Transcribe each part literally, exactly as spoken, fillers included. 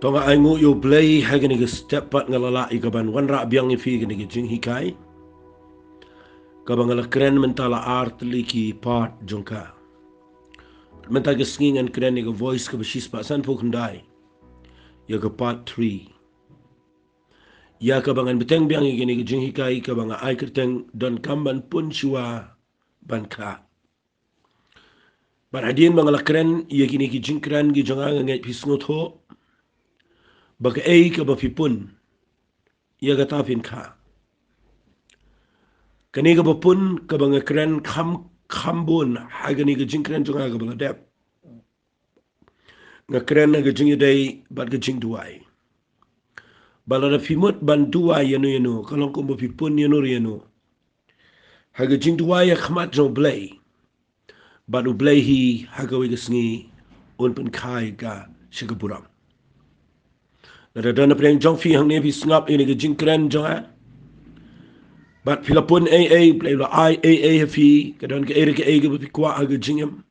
To nga ai nguh ïa U Blei ha kane ka step pat nga la lah ïa ka ban wanrah biang ïa phi kane ka jinghikai kaba nga la kren mynta la ar tylli ki part jong ka. Mynta ka sngi ngan kren ïa ka voice kaba shispah sanphew khyndai, ïa ka part three, ïa kaba ngan bteng biang ïa kane ka jinghikai kaba nga ai kyrteng Donkam ban pun shuwa ban kha. Bad hadien ba nga la kren ïa kine ki jingkren ki jong nga, nga ngeit phi sngewthuh ba kaei kaba phi pun, ïa kata phin kha. Kane kaba pun kaba nga kren kham kham bun ha kane ka jingkren jong nga kaba la dep. Nga kren ha ka jingïadei bad ka jingduwai. Ba lada phi mut ban duwai ïano ïano, ka long kumba phi pun ïano re ïano, ha ka jingduwai ha khmat jong U Blei, bad U Blei hi ha kawei ka sngi un pynkha ïa ka sha ka burom. Lada don na pdeng jong phi hangne phi sngap ïa kane ka jingkren jong nga, bad phi la pun ei ei, U Blei u la ai ei ei ha phi, ka don kaei re kaei kaba phi kwah ha ka jingim,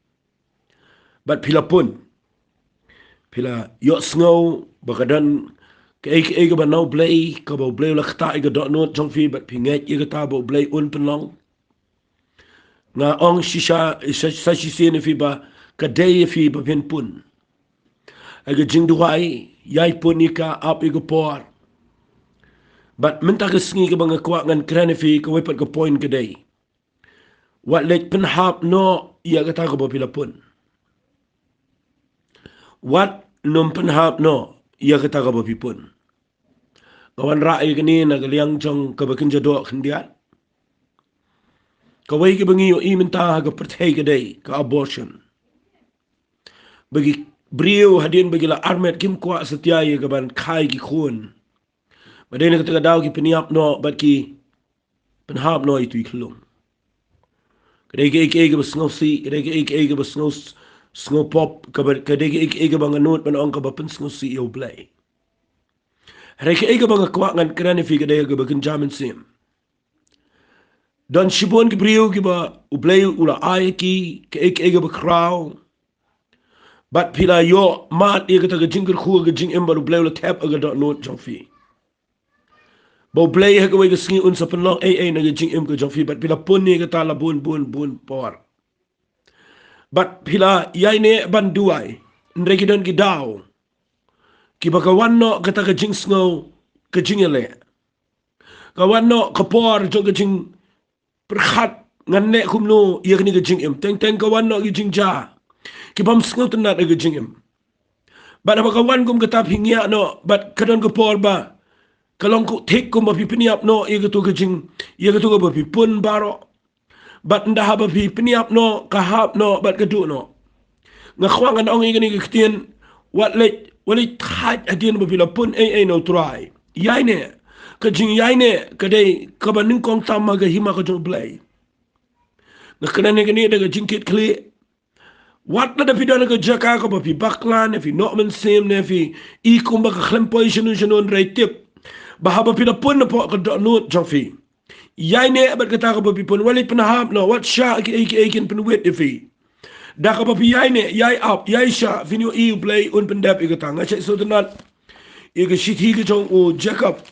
bad phi la pun, phi la ïohsngew ba ka don kaei kaei kaba na U Blei, kaba U Blei u la ktah ïa ka dohnud jong phi, bad phi ngeit ïa kata ba U Blei un pynlong. Nga ong shisha, sa, sa shisien ïa phi ba ka dei ïa phi ba phin pun ha ka jingduwai, ïai pun ïa ka, ap ïa ka por. Bad mynta ka sngi kaba nga kwah ngan kren ïa phi, kawei pat ka point ka dei, wat leit pynhap noh ïa kata kaba phi la pun. Wat nym pynhap noh ïa kata kaba phi pun. Nga wanrah ïa kane na ka liang jong kaba kynja doh khyndiat. Kawei kaba ngi ïohi mynta ha ka pyrthei ka dei ka abortion. Ba ki briew hadien ba ki la armet kim kwah satia ïa ka ban kha ïa ki khun, ba dei na kata ka daw ki pynïap noh bad ki pynhap noh ïa itu i khyllung. Ka dei kaei kaei kaba sngewsih, ka dei kaei kaei kaba sngew, sngewpop, kaba, ka dei kaei kaei kaba nga nud ban ong kaba pynsngewsih ïa U Blei. Hynrei kaei kaba nga kwah ngan kren ïa phi ka dei kaba kynja mynsiem. Don shibun ki briew kiba U Blei u la ai ïa ki kaei kaei kaba khraw, bad phi la ïoh mad ïa kata ka jingkyrkhu ka jingim, bad U Blei u la thep ïa ka dohnud jong phi ba U Blei ha kawei ka sngi un sa pynlong ei ei na ka jingim ka jong phi, bad phi la pun ïa kata la bun bun bun por. Bad phi la ïaineh ban duwai, hynrei ki don ki daw kiba ka wan noh kata ka jingsngew, ka jingïaleh, ka wan noh ka por jong ka jingpyrkhat, ngan leh kumno ïa kane ka jingim. Teng teng ka wan noh ki jingjia, ki bym sngewtynnat ïa ka jingim. Bad haba ka wan kum kata phi ngiah noh, bad ka don ka por ba ka long kum thik kumba phi pynïap noh ïa katu ka jing, ïa katu kaba phi pun baroh. Bad ynda haba phi pynïap noh, ka hap noh bad ka duh noh. Nga kwah ngan ong ïa kane ka ktien, wat leit, wat leit thait hadien ba phi la pun ei ei na U Trai. Ïaineh. Ka jingïaineh ka dei kaba nyngkong tam ha ka hima ka jong U Blei. Nga kren ïa kane da ka jingkitkhlieh. Wat lada phi don ha ka jaka kaba phi bakla ne phi noh mynsiem ne phi i kumba ka khlem poi shano shano, hynrei tip ba haba phi la pun napoh ka dohnud jong phi, ïaineh bad kata kaba phi pun, wat leit pynhap noh, wat shah kiei kiei kin pynwit ïa phi. Da kaba phi ïaineh, ïai ap, ïai shah, phin ïohi U Blei un pyndep ïa kata. Nga shait sngewtynnat ïa ka shithi ka jong u Jakob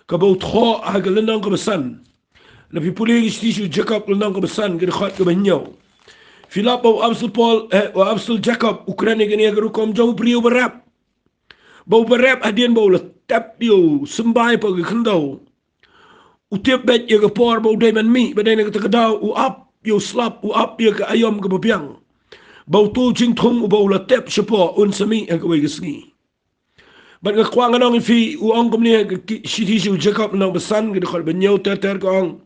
kaba u thoh ha ka lynnong kaba san. Lada phi pule ka shithi sha u Jakob lynnong kaba san, ka dkhot kaba hynñiew, phi lap ba u Apostol Paul, eh, u Apostol Jakob u kren ïa kane ha ka rukom jong u briew ba rep. Ba u ba rep hadien ba u la tep ïa u symbai hapoh ka khyndew, u tip beit ïa ka por ba u dei ban mih, ba dei na kata ka daw u ap ïa u slap, u ap ïa ka aïom kaba biang, ba utu u jingthung uba u la tep shapoh un sa mih ha kawei ka sngi. Bad nga kwah ngan ong ïa phi, u ong kumne ha ka ki-, shithi sha u Jakob lynnong ba san, ka dkhot ba hynñiew ter ter, ka ong: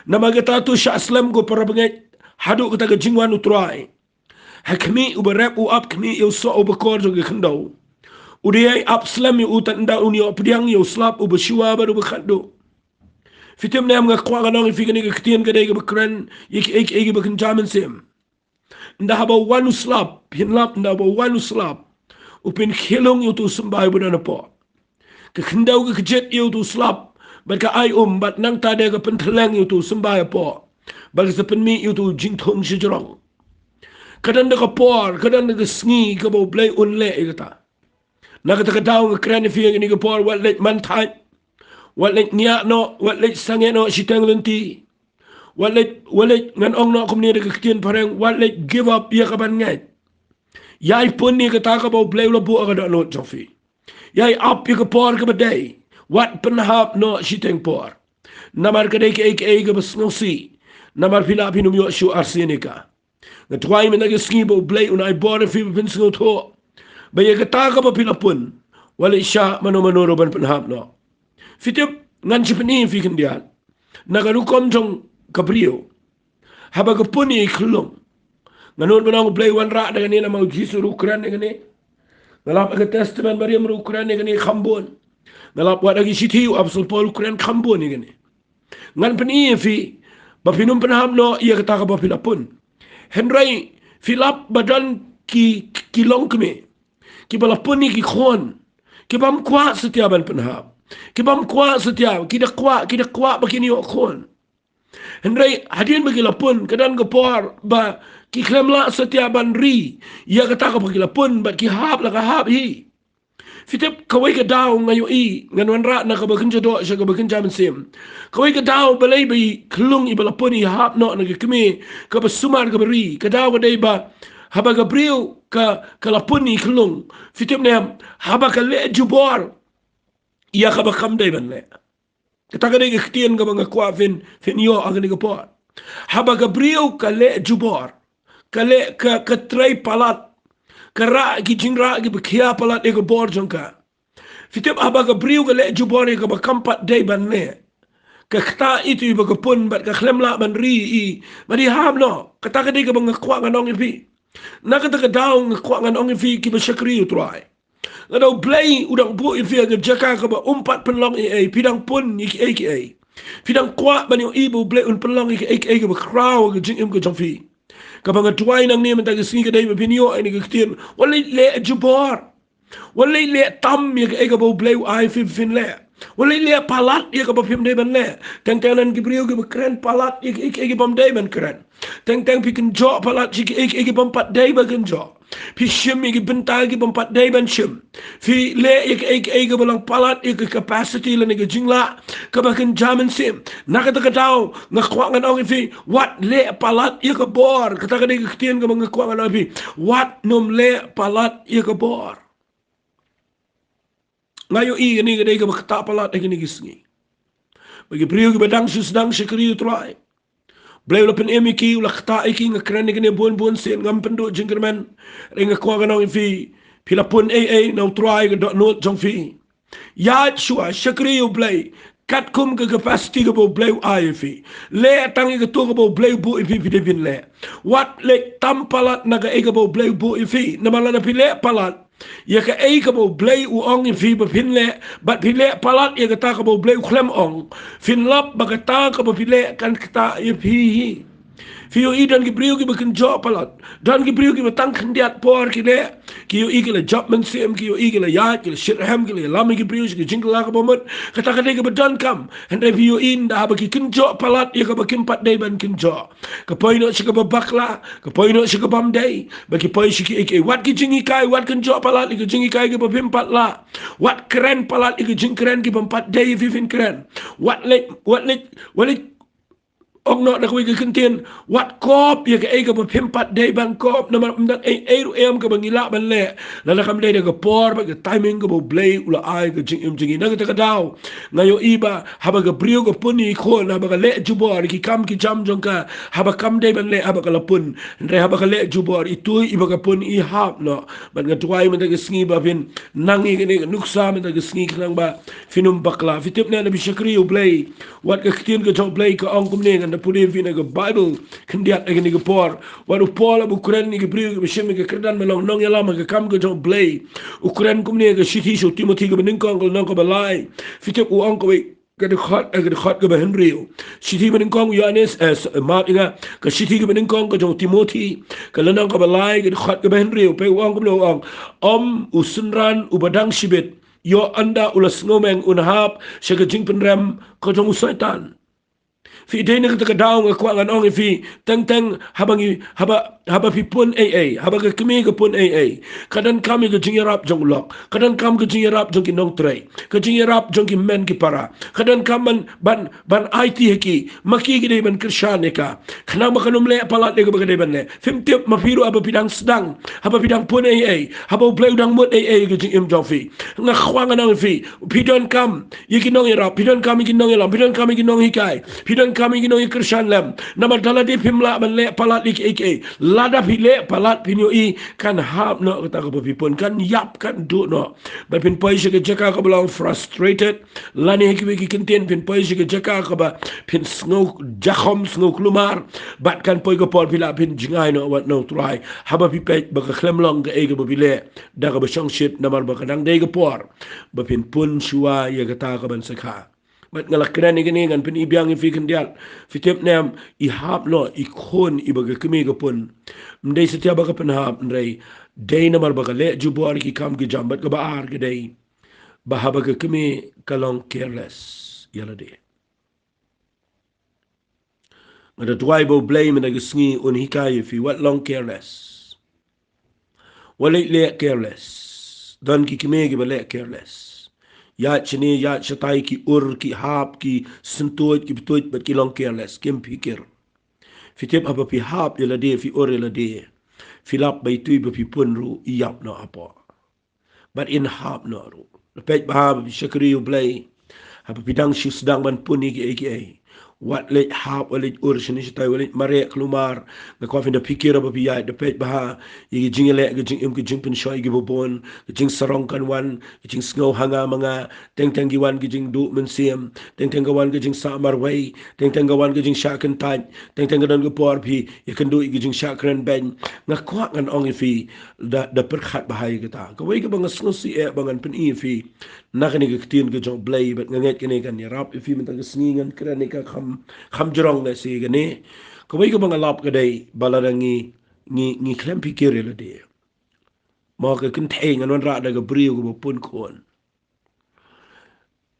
Namar kata to shah slem ko para bangeit haduh kata ka jingwan U Trai. Ha khmih, u ba rep u ap khmih ïa u soh u ba kor jong ka khyndew. U dei ap slem ïa u, tad ynda un ïoh pdiang ïa u slap u ba shuwa bad u ba khatduh. Phi tip ne em, nga kwah ngan ong ïa phi, kane ka ktien ka dei kaba kren ïa kiei kiei kiba kynja mynsiem. Ynda haba wan u slap, phin lap, ynda haba wan u slap, u pynkhyllung ïa utu u symbai uba don hapoh. Ka khyndew ka kjit ïa utu u slap bad ka aiom, bad nangta de ka pynthylleng ïa utu u symbai hapoh, bad ka sa pynmih ïa utu u jingthung shajrong. Ka don da ka por, ka don da ka sngi kaba U Blei un leh ïa kata. Na kata ka daw nga kren ïa phi ha kane ka por, wat leit man thait, wat leit ngiah noh, wat leit sangeh noh shiteng lynti. Wat leit, wat leit, ngan ong noh kumne da ka ktien phareng, wat leit give up ïa ka ban ngeit. Ïai pun ïa kata kaba U Blei u la buh ha ka dohnud jong phi. Ïai ap ïa ka por kaba dei. Wat pynhap noh shiteng por. Namar ka dei kaei kaei kaba sngewsih. Namar phi lah phin ym ïoh shuh arsien ïa ka. Nga duwai mynta ka sngi ba U Blei un ai bor ïa phi ba phin sngewthuh ba ïa kata kaba phi la pun, wat leit shah mano mano ruh ban pynhap noh. Phi tip, ngan sa pyni ïa phi khyndiat na ka rukom jong ka briew haba ka pun ïa i khyllung. Nga nud ban ong U Blei u wanrah da kane, namar U Jisu ruh u kren ïa kane. Nga lap ha ka Testament Barim ruh u kren ïa kane kham bun. Nga lap wat ha ki shithi u Apostol Paul u kren kham bun ïa kane. Ngan pyni ïa phi ba phin ym pynhap noh ïa kata kaba phi la pun. Hynrei phi lap ba don ki, ki longkmie kiba la pun ïa ki khun, ki bym kwah satia ban pynhap, ki bym kwah satia, ki da kwah, ki da kwah ba kin ïoh khun. Hynrei hadien ba ki la pun, ka don ka por ba ki khlem lah satia ban ri ïa kata kaba ki la pun, bad ki hap la ka hap hi. Phi tip, kawei ka daw nga ïohi, ngan wanrah na kaba kynja doh sha kaba kynja mynsiem. Kawei ka daw balei ba i khyllung iba la pun i hap noh na ka kmie kaba sumar kaba ri. Ka daw ka dei ba haba ka briew ka, ka la pun ïa i khyllung, phi tip ne em, haba ka leh jubor ïa kaba kam dei ban leh. Kata ka dei ka ktien kaba nga kwah phin, phin ïoh ha kane ka por. Haba ka briew ka leh jubor, ka leh ka, ka trei palat, ka rah ki jingrah kiba khia palat ïa ka bor jong ka. Phi tip, haba ka briew ka leh jubor ïa kaba kam pat dei ban leh, ka ktah ïa itu iba ka pun bad ka khlem lah ban ri ïa i, bad i hap noh. Kata ka dei kaba nga kwah ngan ong ïa phi. Na kata ka daw nga kwah ngan ong ïa phi kiba shakri U Trai. Lada U Blei u dang buh ïa phi ha ka jaka kaba um pat pynlong ei ei, phi dang pun ïa kiei kiei. Phi dang kwah ban ïohi ba U Blei un pynlong ïa kiei kiei kaba khraw ha ka jingim ka jong phi. Kaba nga duwai nangne mynta ka sngi ka dei ba phin ïoh ïa kane ka ktien. Wat leit leh jubor. Wat leit leh tam ïa kaei kaba U Blei u ai phi ba phin leh. Wat leit leh palat ïa kaba phim dei ban leh. Teng teng don ki briew kiba kren palat ïa kaei kaei ki bym dei ban kren. Teng teng phi kynjoh palat ïa kaei kaei ki bym pat dei ban kynjoh. Phi shim ïa ki bynta ki bym pat dei ban shim. Phi leh ïa kaei kaei kaba long palat ïa ka capacity lane ka jinglah kaba kynja mynsiem. Na kata ka daw nga kwah ngan ong ïa phi, wat leh palat ïa ka bor. Kata ka dei ka ktien kaba nga kwah ngan ong ïa phi. Wat nym leh palat ïa ka bor. Nga ïohi kane ka dei kaba ktah palat ha kine ki sngi. Ba ki briew kiba dang shu sdang shakri U Trai, Blei u la pynim ïa ki, u la ktah ïa ki. Nga kren ïa kane bun bun sien, ngam pynduh jingkyrmen. Hynrei nga kwah ngan ong ïa phi, phi la pun ei ei na U Trai ha ka dohnud jong phi. Ïaid shuwa, shakri U Blei katkum ka capacity kaba U Blei u ai ïa phi. Leh tang ïa kato kaba U Blei u buh ïa phi, phi dei ban leh. Wat leh tam palat na kaei kaba U Blei u buh ïa phi. Namar lada phi leh palat ïa kaei kaba U Blei u ong ïa phi ba phin leh, bad phi leh palat ïa kata kaba U Blei u khlem ong, phin lap ba kata kaba phi leh kan ktah ïa phi hi. Phi ïohi don ki briew kiba kynjoh palat, don ki briew kiba tang khyndiat por ki leh, ki ïohi ki la jop mynsiem, ki ïohi ki la ïaid, ki la shitrhem, ki la ïalam ïa ki briew sha ki jingkylla kaba mut. Kata ka dei kaba donkam. Hynrei phi ïohi ynda haba ki kynjoh palat ïa kaba kim pat dei ban kynjoh, ka poi noh sha kaba bakla, ka poi noh sha ka bym dei, bad ki poi sha kiei kiei, wat ki jinghikai, wat kynjoh palat ïa ki jinghikai kiba phim pat lah. Wat kren palat ïa ki jingkren ki bym pat dei phi phin kren. Wat leh, wat leh, wat leh, ong noh da kawei ka kyntien, wat kop ïa kaei kaba phim pat dei ban kop, namar ym don ei ei ruh em kaba ngi lah ban leh lada kam dei da ka por bad ka timing kaba U Blei u la ai ha ka jingim jong ngi. Na kata ka daw nga ïohi ba haba ka briew ka pun ïa i khun, haba ka leh jubor ïa ki kam ki jam jong ka, haba kam dei ban leh, haba ka la pun. Hynrei haba ka leh jubor, itu iba ka pun i hap noh. Bad nga duwai mynta ka sngi ba phin nang ïa kane ka nuksa mynta ka sngi khnang ba phin ym bakla. Phi tip ne, lada phi shakri U Blei, wat ka ktien ka jong U Blei ka ong kumne, ngan da pule ïa phi na ka Baibl khyndiat ha kane ka por. Wat u Paul haba u kren ïa ki briew kiba shim ïa ka kyrdan ban long nongïalam ha ka kam ka jong U Blei, u kren kumne ha ka shithi sha u Timothi kaba nyngkong, ka lynnong kaba lai. Phi tip u ong kawei ka dkhot, eh, ka dkhot kaba hynriew. Shithi banyngkong u Ïoannis, eh, s-, eh, maad ïa nga, ka shithi kaba nyngkong ka jong u Timothi, ka lynnong kaba lai, ka dkhot kaba hynriew. Peit u ong kumno u ong: Ym u synran uba dang shibit, ïoh ynda u la sngewmeng un hap sha ka jingpynrem ka jong u Soitan. Phi, dei na kata ka daw nga kwah ngan ong ïa phi, teng teng haba ngi, haba Haba phi pun ei ei, haba ka kmie ka pun ei ei, ka donkam ïa ka jingïarap jong u lok, ka donkam ka jingïarap jong ki nongtrei, ka jingïarap jong ki hynmen ki para, ka donkam ban, ban, ban aiti ha ki, ma ki ki dei ban kyrshan ïa ka. Khnang ba kan ym leh palat ïa kaba ka dei ban leh. Phim tip ma phi ruh haba phi dang sdang, haba phi dang pun ei ei, haba U Blei u dang mut ei ei ïa ka jingim jong phi. Nga kwah ngan ong ïa phi, phi donkam ïa ki nongïarap, phi donkam ïa ki nongïalam, phi donkam ïa ki nonghikai, phi donkam ïa ki nongïakyrshan lem. Namar da lade phim lah ban leh palat ïa kiei kiei. Lada phi leh palat phin ïohi kan hap noh kata kaba phi pun, kan ïap, kan duh noh. Bad phin poi sha ka jaka kaba long frustrated. Lane ha kiwei ki kyntien phin poi sha ka jaka kaba phin sngew jakhom, sngew kulmar. Bad kan poi ka por phi lah phin jngai noh wat na U Trai haba phi peit ba ka khlem long kaei kaba phi leh da kaba shongshit, namar ba ka dang dei ka por ba phin pun shuwa ïa kata kaban sa kha. Bad nga la kren ïa kane, ngan pyni biang ïa phi khyndiat. Phi tip ne em, i hap noh, i khun iba ka kmie ka pun, ym dei satia ba ka pynhap, hynrei dei namar ba ka leh jubor ïa ki kam ki jam. Bad kaba ar ka dei ba haba ka kmie ka long careless ïa lade. Nga da duwai ba U Blei mynta ka sngi un hikai ïa phi wat long careless. Wat leit leh careless. Don ki kmie kiba leh careless. Ïaid shane ïaid shatai, ki ur, ki hap, ki syntuid, ki btuid, bad ki long careless, kim phikir. Phi tip haba phi hap ïa lade, phi ur ïa lade, phi lap ba itu iba phi pun ruh i ïap noh hapoh. Bad in hap noh ruh. Peit bha haba phi shakri U Blei, haba phi dang shu sdang ban pun ïa kiei kiei, wat leit hap, wat leit ur shane shatai, wat leit mareh kulmar. Nga kwah phin da phikir haba phi ïaid, da peit bha ïa ki jingïaleh, ki jingim, ki jingpynshoi kiba bun. Ka jingsarong kan wan, ka jingsngew ha nga ma nga. Teng teng ki wan ki jingduh mynsiem, teng teng ka wan ka jingsah marwei, teng teng ka wan ka jingshah kyntait, teng teng ka don ka por phi ïakynduh ïa ka jingshah kren beiñ. Nga kwah ngan ong ïa phi, da, da pyrkhat bha ïa kata. Kawei kaba nga sngewsih eh ba ngan pyni ïa phi na kane ka ktien ka jong U Blei, bad nga ngeit kane kan ïarap ïa phi mynta ka sngi. Ngan kren ïa ka kham, kham jrong lehse kane. Kawei kaba nga lap ka dei ba lada ngi, ngi, ngi khlem phikir ïa lade, mo, ka kynthei, ngan wanrah da ka briew kaba pun khun.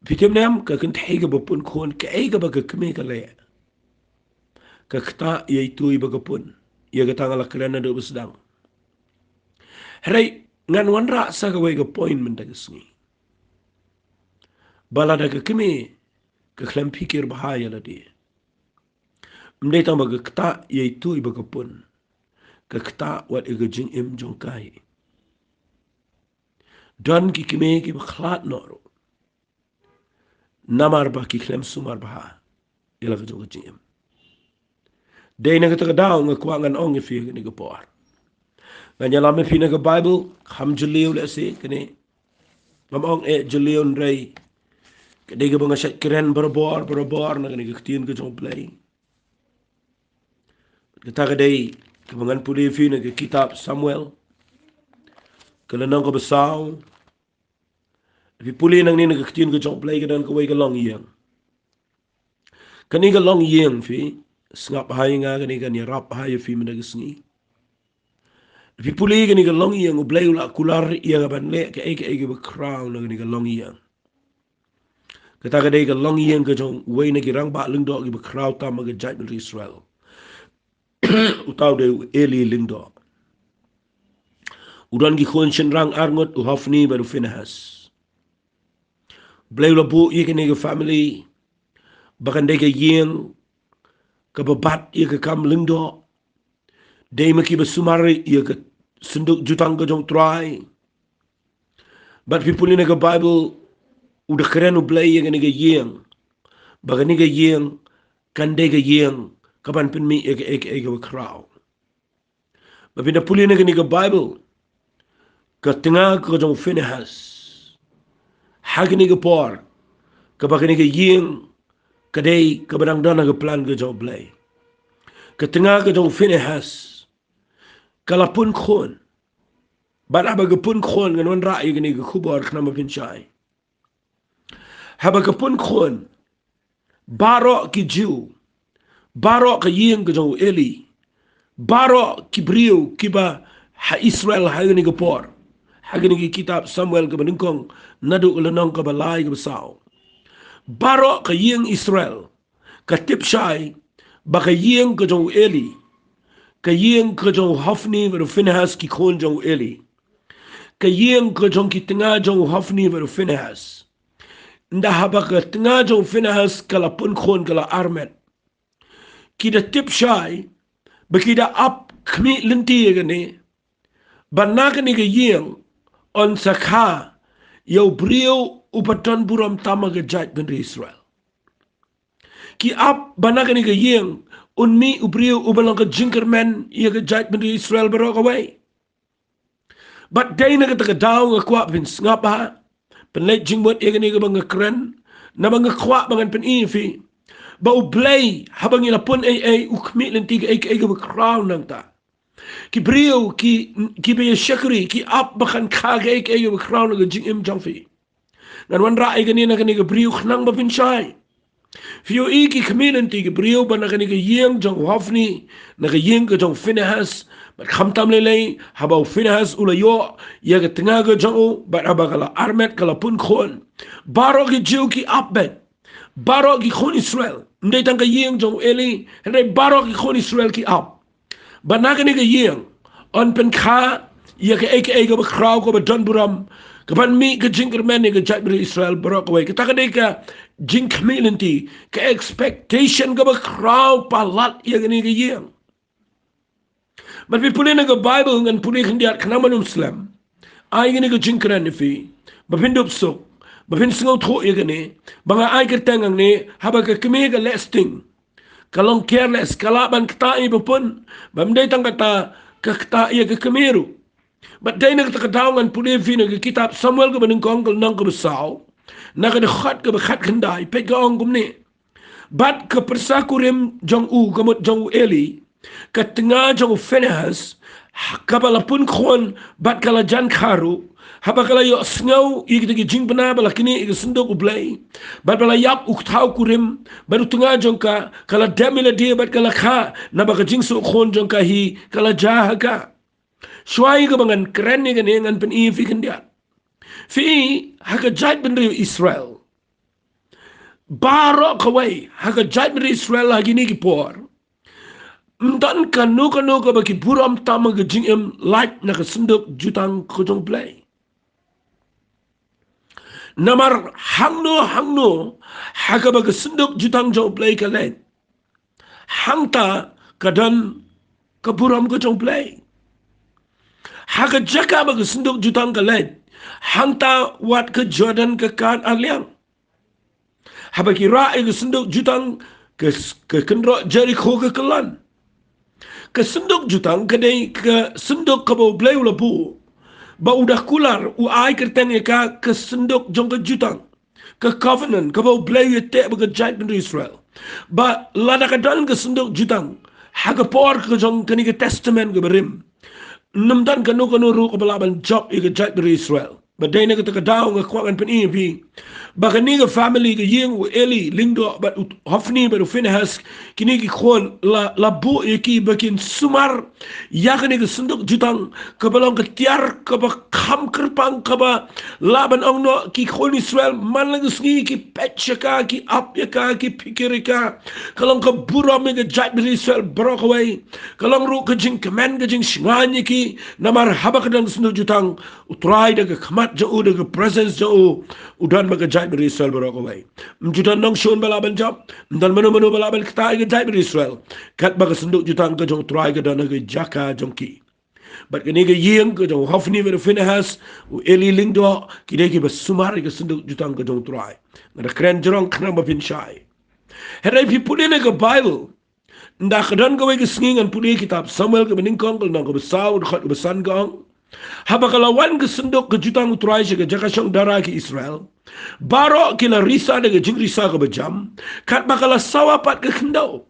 Phi tip ne em, ka kynthei kaba pun khun, kaei kaba ka kmie ka leh? Ka ktah ïa itu iba ka pun. Ïa kata nga la kren naduh ba sdang. Hynrei ngan wanrah sa kawei ka point mynta ka sngi, ba lada ka kmie ka khlem phikir bha ïa lade, ym dei tang ba ka ktah ïa itu iba ka pun, ka ktah wat ïa ka jingim jong ka hi. Don ki kmie kiba khlad noh ruh namar ba ki khlem sumar bha ïa la ka jong ka jingim. Dei na kata ka daw nga kwah ngan ong ïa phi kane ka por. Ngan ïalam ïa phi na ka Baibl, kham jylliew lehse kane. Ngam ong eh jylliew, hynrei ka dei kaba nga shait kren barabor barabor na kane ka ktien ka jong U Blei. Kata ka dei kaba ngan pule ïa phi na ka kitab Samuel, ka lynnong kaba saw. Phi pule nangne na ka ktien ka jong U Blei, ka don kawei ka longïing. Kane ka longïing, phi sngap bha ïa nga, kane kan ïarap bha ïa phi mynta ka sngi. Phi pule kane ka longïing, U Blei u la kular ïa nga ban leh kaei kaei kaba khraw na kane ka longïing. Kata ka dei ka longïing ka jong uwei na ki rangbah lyngdoh kiba khraw tam ha ka jaitbynriew Israel. Uta u dei u Eli Lyngdoh. U don ki khun shynrang arngut, u Hofni bad u Phinehas. U Blei u la buh ïa kane ka family ba kan dei ka ïing kaba bat ïa ka kam lyngdoh. Dei ma kiba sumar ïa ka synduk jutang ka jong U Trai. Bad phi pule na ka Baibl, u da kren U Blei ïa kane ka ïing ba kane ka ïing kan dei ka ïing kaban pynmih ïa kaei kaei kaba khraw. Ba phin da pule na kane ka Baibl, ka tnga ka jong u Phinehas ha kane ka por, kaba kane ka ïing ka dei kaba dang don ha ka plan ka jong U Blei. Ka tnga ka jong u Phinehas ka la pun khun. Bad haba ka pun khun, ngan wanrah ïa kane ka khubor khnang ba phin shai. Haba ka pun khun, baroh ki Jiw, baroh ka ïing ka jong u Eli, baroh ki briew kiba ha Israel ha kane ka por, ha kane ka kitab Samuel kaba nyngkong, naduh ka lynnong kaba lai kaba saw, baroh ka ïing Israel ka tip shai ba ka ïing ka jong u Eli ka ïing ka jong u Hophni bad u Phinehas ki khun jong u Eli. Ka ïing ka jong ki tnga jong u Hophni bad u Phinehas. Ynda haba ka tnga jong u Phinehas ka la pun khun ka la armet, ki da tip shai ba ki da ap khmih lynti ïa kane, ba na kane ka ïing yn sa kha ïa u briew uba don burom tam ha ka jaitbynriew Israel. Ki ap ba na kane ka ïing un mih u briew uba long ka jingkyrmen ïa ka jaitbynriew Israel baroh kawei. Bad dei na kata ka daw nga kwah phin sngap bha, pynleit jingmut ïa kane kaba nga kren, naba nga kwah ba ngan pyni ïa phi ba U Blei haba ngi la pun ei ei u khmih lynti kaei kaei kaba khraw nangta. Ki briew ki, kiba ïa shakri ki ap ba kan kha kaei kaei kaba khraw na ka jingim jong phi. Ngan wanrah ïa kane na kane ka briew khnang ba phin shai. Phi ïohi ki khmih lynti ki briew ba na kane ka ïing jong u Hophni, na ka ïing ka jong u Phinehas, bad khamtam lei lei haba u Phinehas u la ïoh ïa ka tnga ka jong u, bad haba ka la armet ka la pun khun, baroh ki Jiw ki ap beit. Baroh ki khun Israel, ym dei tang ka ïing jong u Eli, hynrei baroh ki khun Israel ki ap ba na kane ka ïing yn pynkha ïa kaei kaei kaba khraw kaba don burom, kaban mih ka jingkyrmen ïa ka jaitbynriew Israel baroh kawei. Kata ka dei ka jingkhmih lynti, ka expectation kaba khraw palat ïa kane ka ïing. Bad phi pule na ka Baibl, ngan pule khyndiat khnang ban ym slem. Ai kane ka jingkren ïa phi ba phin dup suk, ba phin sngewthuh ïa kane, ba nga ai kyrteng hangne, haba ka kmie ka leh sting, ka long careless, ka lah ban ktah ïa ba pun, bym dei tang kata, ka ktah ïa ka kmie ruh. Bad dei na kata ka daw ngan pule ïa phi na ka kitab Samuel kaba nyngkong ka lynnong kaba saw, na ka dkhot kaba khatkhyndai, peit ka ong kumne: Bad ka pyrsa kurim jong u, ka mut jong u Eli, ka tnga jong u Phinehas, ha, kaba la pun khun bad ka la jan kha ruh, haba ka la ïohsngew ïa kita ki jingpynbna ba la knieh ïa ka synduk U Blei, bad ba la ïap u kthaw kurim bad u tnga jong ka, ka la dem ïa lade bad ka la kha, naba ka jingsuk khun jong ka hi ka la jia ha ka. Shuwa ïa kaba ngan kren ïa kane, ngan pyni ïa phi khyndiat. Phi i, ha ka jaitbynriew Israel baroh kawei, ha ka jaitbynriew Israel ha kine ki por, ym don kano kano kaba ki burom tam ha ka jingim lait na ka synduk jutang ka jong U Blei. Namar hangno hangno ha kaba ka synduk jutang jong U Blei ka leit, hangta ka don ka burom ka jong U Blei. Ha ka jaka ba ka synduk jutang ka leit, hangta wat ka Jordan ka kad ar liang. Haba ki rah ïa ka synduk jutang, ka, ka kynroh Jerikho ka kyllon. Ka synduk jutang ka dei ka synduk kaba U Blei u la buh, ba u da kular, u ai kyrteng ïa ka ka synduk jong ka jutang, ka covenant kaba U Blei u ïateh bad ka jaitbynriew Israel. Ba lada ka don ka synduk jutang ha ka por ka jong kane ka testament kaba rim, ym don kano kano ruh kaba lah ban jop ïa ka jaitbynriew Israel. Bad dei na kata ka daw nga kwah ngan pyni ïa phi ba kane ka family, ka ïing u Eli Lyngdoh bad u Hophni bad u Phinehas, kine ki khun la, la buh ïa ki ba kin sumar ïa kane ka synduk jutang, kaba long ka tiar kaba kham kyrpang, kaba lah ban ong noh ki khun Israel man la ka sngi ki peit sha ka, ki ap ïa ka, ki phikir ïa ka. Ka long ka burom ïa ka jaitbynriew Israel baroh kawei. Ka long ruh ka jingkmen, ka jingshngaiñ ïa ki, namar haba ka don ka synduk jutang, U Trai da ka khmat jong u, da ka presence jong u, u don bad ka jaitbynriew Israel baroh kawei. Ym ju don nongshun ba lah ban jop, ym don mano mano ba lah ban ktah ïa ka jaitbynriew Israel, katba ka synduk jutang ka jong U Trai ka don ha ka jaka jong ki. Bad kane ka ïing ka jong u Hophni bad u Phinehas, u Eli Lyngdoh, ki dei kiba sumar ïa ka synduk jutang ka jong U Trai. Nga da kren jrong khnang ba phin shai. Hynrei phi pule na ka Baibl, ynda ka don kawei ka sngi, ngan pule kitab Samuel kaba nyngkong ka lynnong kaba saw, dkhot kaba san, ka ong: Haba ka la wan ka synduk ka jutang U Trai sha ka jaka shong dara ki Israel, baroh ki la risa da ka jingrisa kaba jam, katba ka la sawa pat ka khyndew.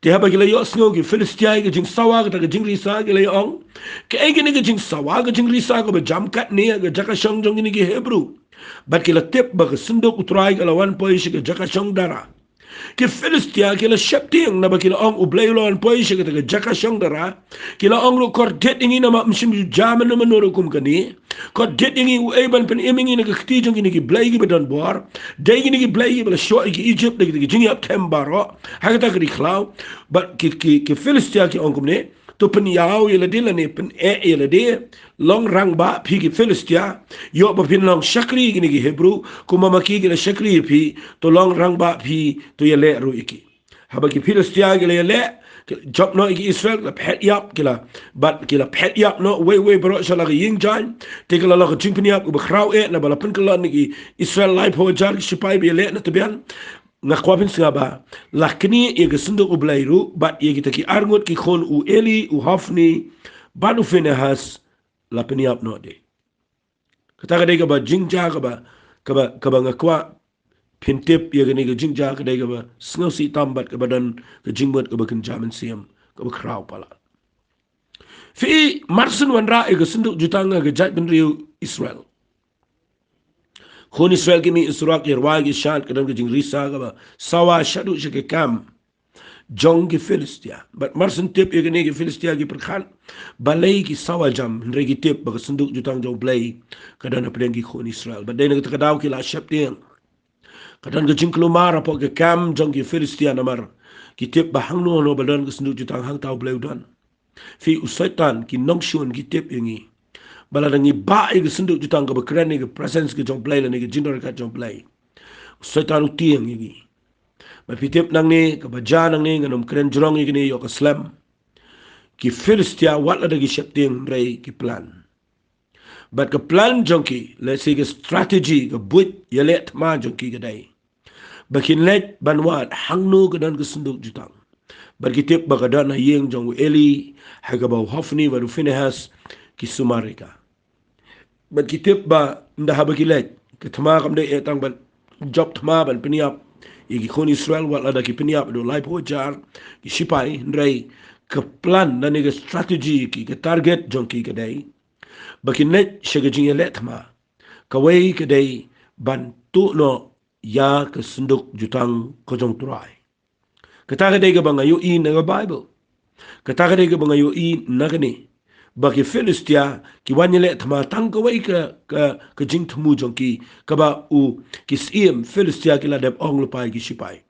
Te haba ki la ïohsngew ki Philistia ïa ka jingsawa kata ka jingrisa, ki la ïa ong: Kaei kane ka jingsawa ka jingrisa kaba jam katne ha ka jaka shong jong kine ki Hebru? Bad ki la tip ba ka synduk U Trai ka la wan poi sha ka jaka shong dara. Ki Philistia ki la sheptieng naba ki la ong: U Blei u la wan poi sha kata ka jaka shong dara. Ki la ong ruh: Kordit ïa ngi, namar ym shym ju jia mano mano ruh kum kane. Kordit ïa ngi, uei ban pynim ïa ngi na ka kti jong kine ki blei kiba don bor? Dei kine ki blei kiba la shoh ïa ki Ijipt da ki jingïap them baroh ha kata ka ri khlaw. Bad ki, ki, ki Philistia ki ong kumne: To pynïaw ïa lade lane pyneh ïa lade, long rangbah phi ki Philistia, ïoh ba phin long shakri ïa kine ki Hebru, kumba ma ki ki la shakri ïa phi, to long rangbah phi, to ïaleh ruh ïa ki. Haba ki Philistia ki la ïaleh, ki jop noh ïa ki Israel, ki la phet ïap, ki la, bad ki la phet ïap noh, wei wei baroh sha la ka ïing jaiñ, te ka la long ka jingpynïap kaba khraw eh, naba la pynkyllon ïa ki Israel laiphew hajar ki shipai ba ïaleh na tbian, nga kwah phin sngap ba, la knieh ïa ka synduk U Blei ruh, bad ïa kita ki arngut ki khun u Eli, u Hofni, bad u Phinehas, la pynïap noh de. Kata ka dei kaba jingjia kaba, kaba, kaba nga kwah phin tip ïa kane ka jingjia ka dei kaba sngewsih tam bad kaba don ka jingmut kaba kynja mynsiem, kaba khraw palat. Phi i, mar shen wanrah ïa ka synduk jutang ha ka jaitbynriew Israel. Khun Israel ki mih surok ïa rwai ki shad, ka don ka jingrisa kaba sawa shaduh sha ka kam jong ki Philistia. Bad mar shen tip ïa kane ki Philistia ki pyrkhat balei ki sawa jam, hynrei ki tip ba ka synduk jutang jong U Blei ka don hapdeng ki khun Israel. Bad dei na kata ka daw ki la sheptieng. Ka don ka jingkulmar hapoh ka kam jong ki Philistia namar ki tip ba hangno hangno ba don ka synduk jutang hangta U Blei u don. Phi, u Soitan, ki nongshun ki tip ïa ngi ba lada ngi bah ïa ka synduk jutang kaba kren ïa ka presence ka jong U Blei lane ka jingdon ryngkat jong U Blei, u Soitan u tieng ïa ngi. Bad phi tip nangne, kaba jia nangne, ngan ym kren jrong ïa kane, ïoh ka slem. Ki Philistia wat lada ki sheptieng hynrei ki plan. Bad ka plan jong ki, lehse ka strategy, ka buit ïaleh thma jong ki ka dei ba kin leit ban wad hangno ka don ka synduk jutang. Bad ki tip ba ka don ha ïing jong u Eli, ha kaba u Hofni bad u Phinehas ki sumar ïa ka. Bad ki tip ba ynda haba ki leit, ka thma kam dei eh tang ban jop thma ban pynïap ïa ki khun Israel, wat lada ki pynïap haduh laiphew hajar ki shipai, hynrei ka plan lane ka strategy ki, ka target jong ki ka dei ba kin leit sha ka jingïaleh thma. Kawei ka dei ban tuh noh ïa ka synduk jutang ka jong U Trai. Kata ka dei kaba nga ïohi na ka Bible. Kata ka dei kaba nga ïohi na kane, ba ki Philistia ki wan ïaleh thma tang kawei ka, ka, ka jingthmu jong ki, kaba u, ki syiem Philistia ki la dep ong lypa ïa ki shipai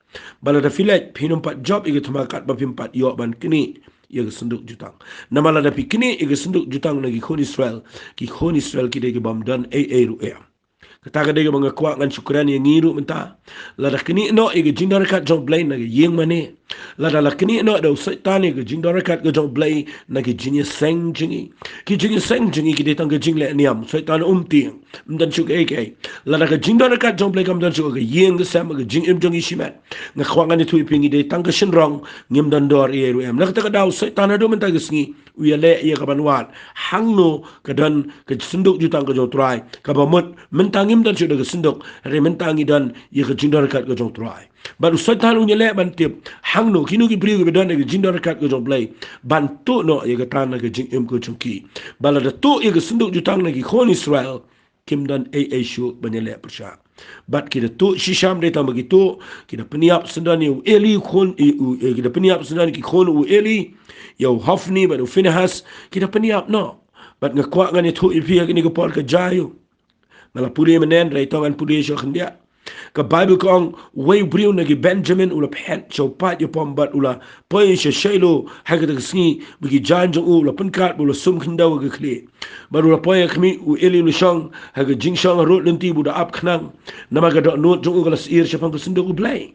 ba lada phi leit, phin ym pat jop ïa ka thma katba phim pat ïoh ban knieh ïa ka synduk jutang. Namar lada phi knieh ïa ka synduk jutang na ki khun Israel, ki khun Israel ki dei ki bym don ei ei ruh em. Kata ka dei kaba nga kwah ngan shu kren ïa ngi ruh mynta. Lada knieh noh ïa ka jingdon ryngkat jong U Blei na ka ïing mane, lada la knieh noh da u Soitan ïa ka jingdon ryngkat ka jong U Blei na ki jingïaseng jong ngi, ki jingïaseng jong ngi ki dei tang ka jingleh niam. Soitan um tieng, ym don shuh kaei kaei. Lada ka jingdon ryngkat jong U Blei kam don shuh ha ka ïing ka sem, ha ka jingim jong ngi shimet, nga kwah ngan ïathuh ïa phi, ngi dei tang ka shynrong, ngim don dor ei ei ruh em. Na kata ka daw Soitan haduh mynta ka sngi u ïaleh ïa ka ban wad hangno ka don ka synduk jutang ka jong U Trai, kaba mut mynta ngim don shuh da ka synduk, hynrei mynta ngi don ïa ka jingdon ryngkat ka jong U Trai. Bad u Soitan un ïaleh ban tip hangno, kino ki briew kiba don ïa ka jingdon ryngkat ka jong U Blei, ban tuh noh ïa kata na ka jingim ka jong ki. Ba lada tuh ïa ka synduk jutang na ki khun Israel, kim don ei ei shuh ban ïaleh pyrshah. Bad ki da tuh shisha, ym dei tang ba ki tuh, ki da pynïap syndon ïa u Eli khun, ïa u, ïa, ki da pynïap syndon ïa ki khun u Eli, ïa u Hofni bad u Phinehas, ki da pynïap noh. Bad nga kwah ngan ïathuh ïa phi ha kane ka por ka jia ïa u. Nga la pule mynne, hynrei to ngan pule shuh khyndiat. Ka Bible ka ong, uwei u briew na ki Benjamin u la phet sha u paid ïapom bad u la poi sha Shiloh ha kata ka sngi, ba ki jaiñ jong u, u la pynkhat bad u la sum khyndew ha ka khlieh. Bad u la poi ha khmih, u Eli u la shong ha ka jingshong harud lynti ba u da ap khnang. Namar ka dohnud jong u ka la syier shaphang ka synduk U Blei.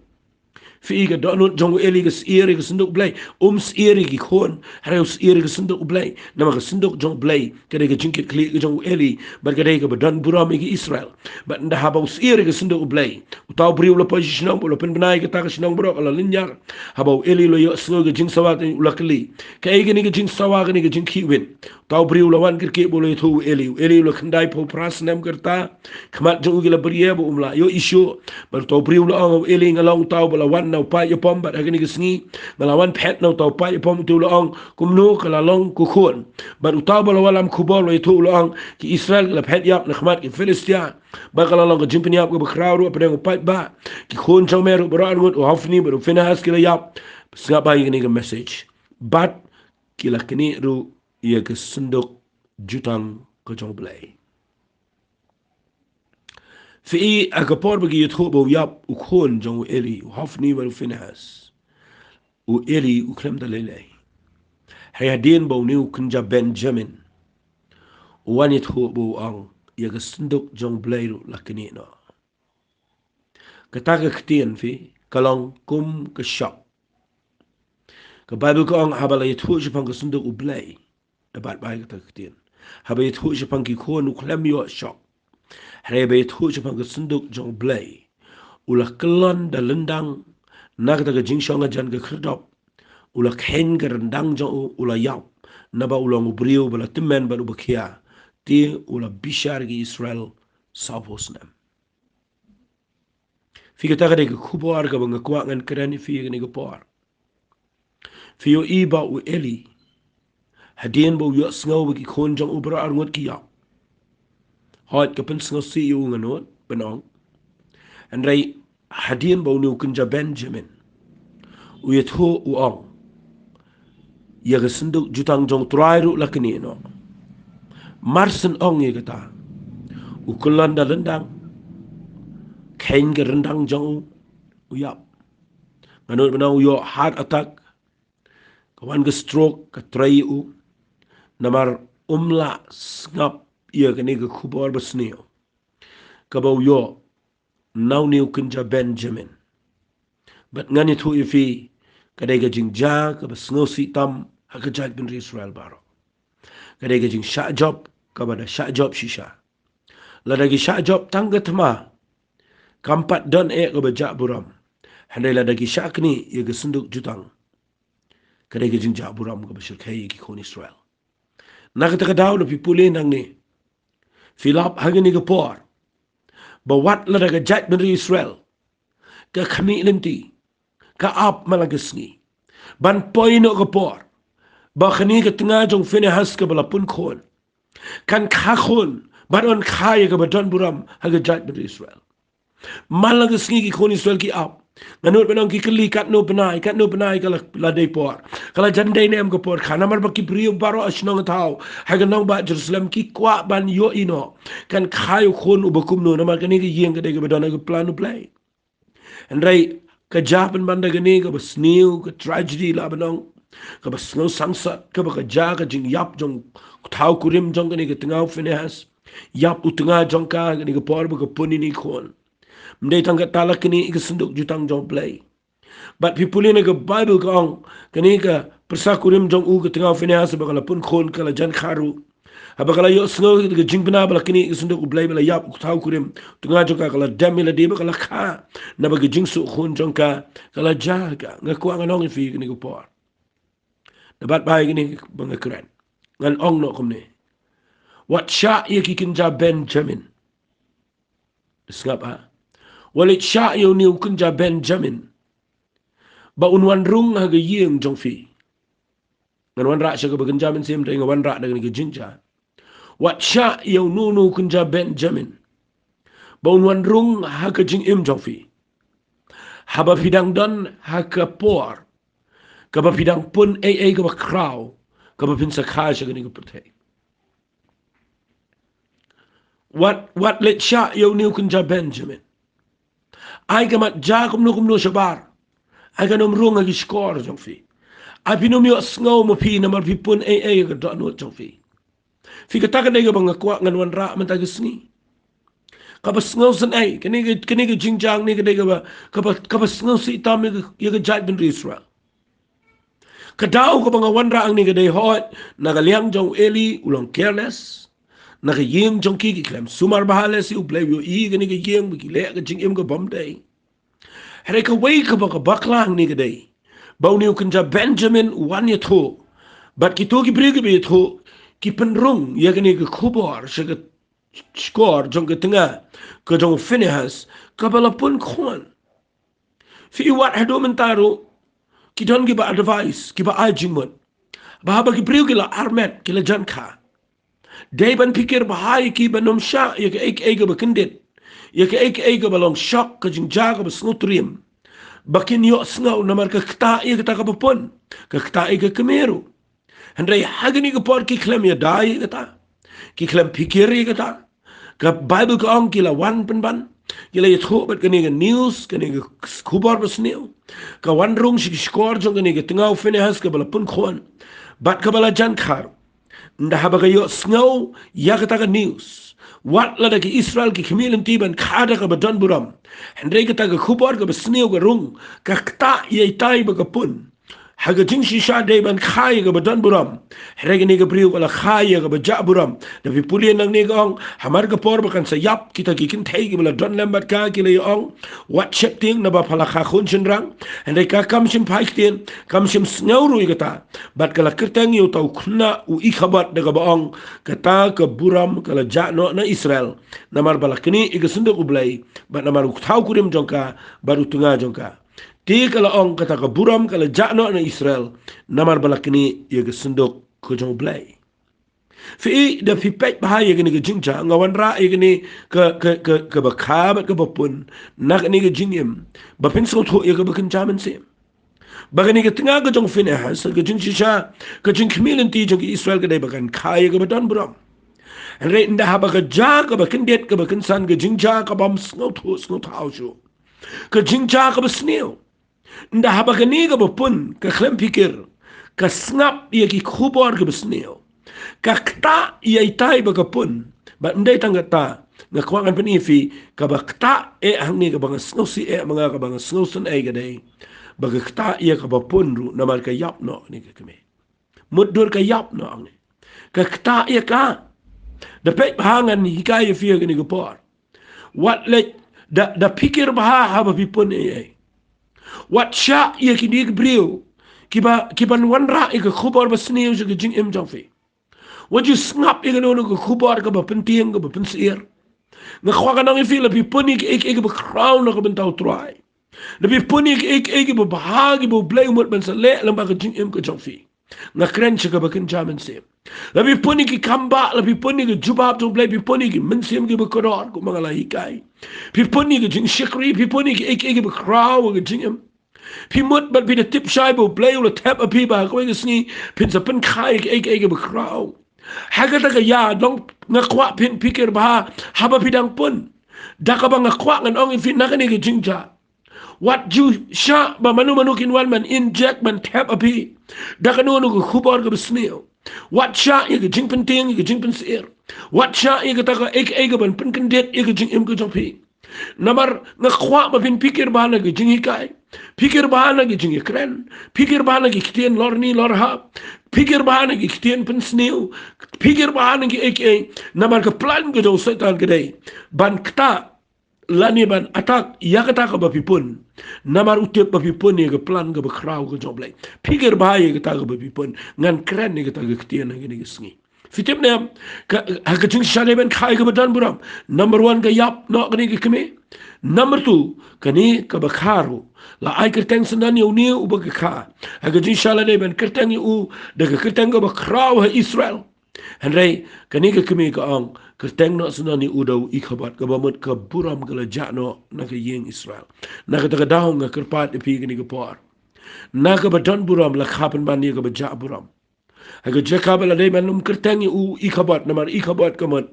Phi i, ka dohnud jong u Eli ka syier ïa ka synduk U Blei. Um syier ïa ki khun, hynrei u syier ïa ka synduk U Blei. Namar ka synduk jong U Blei ka dei ka jingkitkhlieh ka jong u Eli, bad ka dei kaba don burom ïa ki Israel. Bad ynda haba u syier ïa ka synduk U Blei, uta u briew u la poi sha shnong bad u la pynbna ïa kata ka shnong baroh ka la lynñiar. Haba u Eli u la ïohsngew ïa ka jingsawa, u la kylli, kaei kane ka jingsawa, kane ka jingkhih win? Uta u briew u la wan kyrkieh bad u la ïathuh u Eli. U Eli u la khyndai phew phra snem ka rta. Khmat jong u ki la briew bad um lah ïohi shuh. Bad uta u briew u la ong, u Eli, nga long uta uba la wan na u paid ïapom, bad ha kane ka sngi nga la wan phet na uta u paid ïapom. Uta u la ong, kumno ka la long, ko khun? Bad uta uba la wallam khubor u la ïathuh, u la ong, ki Israel ki la phet ïap na khmat ki Philistia. Bad ka la long ka jingpynïap kaba khraw ruh hapdeng u paidbah. Ki khun jong me ruh baroh arngut, u Hofni bad u Phinehas, ki la ïap. Sngap bha ïa kane ka message. Bad ki la knieh ruh ïa ka synduk jutang ka jong U Blei. Phi i, ha ka por ba ki ïathuh ba u ïap u khun jong u Eli, u Hofni bad u Phinehas, u Eli u khlem da lei lei. Hynrei hadien ba une u kynja Benjamin u wan ïathuh, ba u ong, ïa ka synduk jong U Blei ruh la knieh noh. Kata ka ktien phi, ka long kum ka shok. Ka Baibl ka ong, haba la ïathuh shaphang ka synduk U Blei, da bat bai kata ka ktien. Haba ïathuh shaphang ki khun, u khlem ïoh shok. Hynrei haba ïathuh shaphang ka synduk jong U Blei, u la kyllon da lyndang na kata ka jingshong hajan ka khyrdop. U la kheiñ ka ryndang jong u, u la ïap, naba u long u briew ba la tymmen bad uba khia. Te u la bishar ïa ki Israel saphew snem. Phi, kata ka dei ka khubor kaba nga kwah ngan kren ïa phi ha kane ka por. Phi ïohi ba u Eli, hadien ba u ïohsngew ba ki khun jong u baroh arngut ki ïap, hooid, ka pynsngewsih ïa u, nga nud ban ong. Hynrei hadien ba une u kynja Benjamin u ïathuh, u ong, ïa ka synduk jutang jong U Trai ruh la knieh noh. Mar shen ong ïa kata, u kyllon da lyndang, kheiñ ka ryndang jong u, u ïap. Nga nud ban ong u ïoh heart attack, ka wan ka stroke, ka trei ïa u. Namar um lah sngap ïa kane ka khubor basniew kaba u ïoh na une u kynja Benjamin. Bad ngan ïathuh ïa phi, ka dei ka jingjia kaba sngewsih tam ha ka jaitbynriew Israel baroh. Ka dei ka jingshah jop kaba da shah jop shisha. Lada ki shah jop tang ka thma, kam pat don eh kaba jah burom. Hynrei lada ki shah knieh ïa ka synduk jutang, ka dei ka jingjah burom kaba shyrkhei ïa ki khun Israel. Na kata ka daw, lada phi pule nangne, phi lap ha kane ka por ba wat lada ka jaitbynriew Israel ka khmih lynti, ka ap man la ka sngi ban poi noh ka por ba kane ka tnga jong u Phinehas kaba la pun khun kan kha khun, ban wan kha ïa kaba don burom ha ka jaitbynriew Israel. Man la ka sngi ki khun Israel ki ap. Nga nud ban ong ki kylli, katno bnai, katno bnai ka la, la dei por, ka la jan dei ne em ka por kha? Namar ba ki briew baroh ha shnong thaw, ha ka nongbah Jerusalem, ki kwah ban ïohi noh, kan kha ïa u khun uba kumno, namar kane ka ïing ka dei kaba don ha ka plan U Blei. Hynrei ka jia pynban da kane kaba sniew, ka tragedy lah ban ong, kaba sngew sangsot, kaba ka jia ka jingïap jong u thaw kurim jong kane ka tnga u Phinehas. Ïap u tnga jong ka ha kane ka por ba ka pun ïa une u khun. Ym dei tang kata, la knieh ïa ka synduk jutang jong U Blei. Bad phi pule na ka Baibl, ka ong, kane ka pyrsa kurim jong u, ka tnga u Phinehas, haba ka la pun khun ka la jan kha ruh. Haba ka la ïohsngew ka jingbna ba la knieh ïa ka synduk U Blei, ba la ïap u thaw kurim, u tnga jong ka ka la dem ïalade bad ka la kha. Naba ka jingsuk khun jong ka ka la jia ha ka. Nga kwah ngan ong ïa phi ha kane ka por, da bat bai kane ba nga kren, ngan ong noh kumne: wat shah ïa ki kynja Benjamin. Sngap, ha? Wat leit shah ïa une u kynja Benjamin ba un wan rung ha ka ïing jong phi. Ngan wanrah sha kaba kynja mynsiem, te nga wanrah da kane ka jingjia. Wat shah ïa uno uno u kynja Benjamin ba un wan rung ha ka jingim jong phi, haba phi dang don ha ka por kaba phi dang pun ei ei kaba khraw, kaba phin sa kha sha kane ka pyrthei. Wat, wat leit shah ïa une u kynja Benjamin. Ai ka mat jia kumno kumno shabar, ai kan ym rung ha ki shkor jong phi. Ai phin ym ïohsngew ma phi namar phi pun ei ei ha ka dohnud jong phi. Phi, kata ka dei kaba nga kwah ngan wanrah mynta ka sngi. Kaba sngewsynei, kane ka, kane ka jingjia hangne ka dei kaba, kaba, kaba sngewsih tam ïa ka, ïa ka jaitbynriew Israel. Ka daw kaba nga wanrah hangne ka dei, hooid, na ka liang jong u Eli, u long careless. Na ka ïing jong ki, ki khlem sumar bha lehse, U Blei u ïohi ïa kane ka ïing ba ki leh ka jingim ka bymdei. Hynrei kawei kaba ka bakla hangne ka dei ba une u kynja Benjamin u wan ïathuh, bad kito ki briew kiba ïathuh ki pynrung ïa kane ka khubor sha ka shkor jong ka tnga ka jong u Phinehas kaba la pun khun. Phi, wat haduh mynta ruh ki don kiba advice, kiba ai jingmut ba haba ki briew ki la armet, ki la jan kha, dei ban pyrkhat bha ïa ki ban ym shah ïa kaei kaei kaba kyndit, ïa kaei kaei kaba long shok, ka jingjia kaba sngewtriem, ba kin ïohsngew, namar ka ktah ïa kata kaba pun, ka ktah ïa ka kmie ruh. Hynrei ha kane ka por ki khlem ïada ïa kata, ki khlem pyrkhat ïa kata. Ka Baibl ka ong ki la wan pynban, ki la ïathuh bad kane ka news, kane ka khubor basniew, ka wan rung sha ki shkor jong kane ka tnga u Phinehas kaba la pun khun. Bad kaba la jan kha ruh, ynda haba ka ïohsngew ïa kata ka news, wat lada ki Israel ki khmih lynti ban kha da kaba don burom, hynrei kata ka khubor kaba sniew ka rung, ka ktah ïa itai ba ka pun. Ha ka jingshisha dei ban kha ïa kaba don burom, hynrei kane ka briew ka la kha ïa kaba jah burom. Da phi pule nangne ka ong, hamar ka por ba kan sa ïap, kita ki kynthei kiba la don lem bad ka ki la ïa ong, wat sheptieng naba pha la kha khun shynrang. Hynrei ka kam shym phai ktien, kam shym sngew ruh ïa kata. Bad ka la kyrteng ïa uta u khynnah u Ikhabod da kaba ong, kata ka burom ka la jah noh na Israel, namar ba la knieh ïa ka synduk U Blei, bad namar u thaw kurim jong ka bad u tnga jong ka. Te ka la ong, kata ka burom ka la jah noh na Israel, namar ba la knieh ïa ka synduk ka jong U Blei. Phi i, da phi peit bha ïa kane ka jingjia, nga wanrah ïa kane ka, ka, ka, kaba kha bad kaba pun na kane ka jingim, ba phin sngewthuh ïa kaba kynja mynsiem. Ba kane ka tnga ka jong Phinehas, ka jingshisha, ka jingkhmih lynti jong ki Israel ka dei ba kan kha ïa kaba don burom. Hynrei ynda haba ka jia kaba kyndit, kaba kynsan, ka jingjia kabym sngewthuh sngewthaw shuh, ka jingjia kaba sniew, ynda haba kane kaba pun ka khlem phikir, ka sngap ïa ki khubor kiba sniew, ka ktah ïa itai ba ka pun. Bad ym dei tang kata, nga kwah ngan pyni ïa phi, kaba ktah eh hangne, kaba nga sngewsih eh ma nga, kaba nga sngewsynei ka dei ba ka ktah ïa kaba pun ruh, namar ka ïap noh kane ka kmie. Mutdur ka ïap noh hangne. Ka ktah ïa ka. Da peit bha, ngan hikai ïa phi ïa kane ka por. Wat leh, da, da phikir bha haba phi pun ei ei. Wat shah ïa kine ki briew kiba, kiban wanrah ïa ka khubor ba sniew sha ka jingim jong phi. Wat ju sngap ïa kano kano ka khubor kaba pyntieng, kaba pynsyier. Nga kwah ngan ong ïa phi, la phi pun ïa kiei kiei kiba khraw na ka bynta U Trai, la phi pun ïa kiei kiei kiba bha, kiba U Blei u mut ban sa leh lyngba ka jingim ka jong phi, nga kren sha kaba kynja mynsiem. La phi pun ïa ki kambah, la phi pun ïa ki jubab jong U Blei, phi pun ïa ki mynsiem kiba kordor, kumba nga la hikai. Phi pun ïa ki jingshakri, phi pun ïa kiei kiei kiba khraw ha ka jingim. Phi mut bad phi da tip shai ba U Blei u la thep ha phi ba ha kawei ka sngi phin sa pynkha ïa kiei kiei kiba khraw. Ha kata ka ïa, dang nga kwah phin phikir bha haba phi dang pun. Da kaba nga kwah ngan ong ïa phi na kane ka jingjia, wat ju shah ba mano mano kin wan ban inject, ban thep ha phi da kano kano ka khubor kaba sniew. Wat shah ïa ka jingpyntieng, ïa ka jingpynsyier. Wat shah ïa kata kaei kaei kaban pynkyndit ïa ka jingim ka jong phi. Namar nga kwah ba phin phikir bha na ka jinghikai, phikir bha na ka jingïakren, phikir bha na ki ktien lorni lorha, phikir bha na ki ktien pynsniew, phikir bha na kiei kiei. Namar ka plan ka jong u Soitan ka dei ban ktah lane ban attack ïa kata kaba phi pun. Namar u tip ba phi pun ïa ka plan kaba khraw ka jong U Blei. Phikir bha ïa kata kaba phi pun. Ngan kren ïa kata ka ktien ha kane ka sngi. Phi tip ne em, ka, ha ka jingshisha dei ban kha ïa kaba don burom. Number one, ka ïap noh kane ka kmie. Number two, kane kaba kha ruh, la ai kyrteng syndon ïa une uba ka kha. Ha ka jingshisha la dei ban kyrteng ïa u da ka kyrteng kaba khraw ha Israel. Hynrei kane ka kmie ka ong, kyrteng noh syndon ïa u da u Ikhabod, kaba mut ka burom ka la jah noh na ka ïing Israel. Na kata ka daw nga kyrpad ïa phi kane ka por, na kaba don burom la kha pynban ïa kaba jah burom. Ha ka jaka ba la dei ban ym kyrteng ïa u Ikhabod, namar Ikhabod ka mut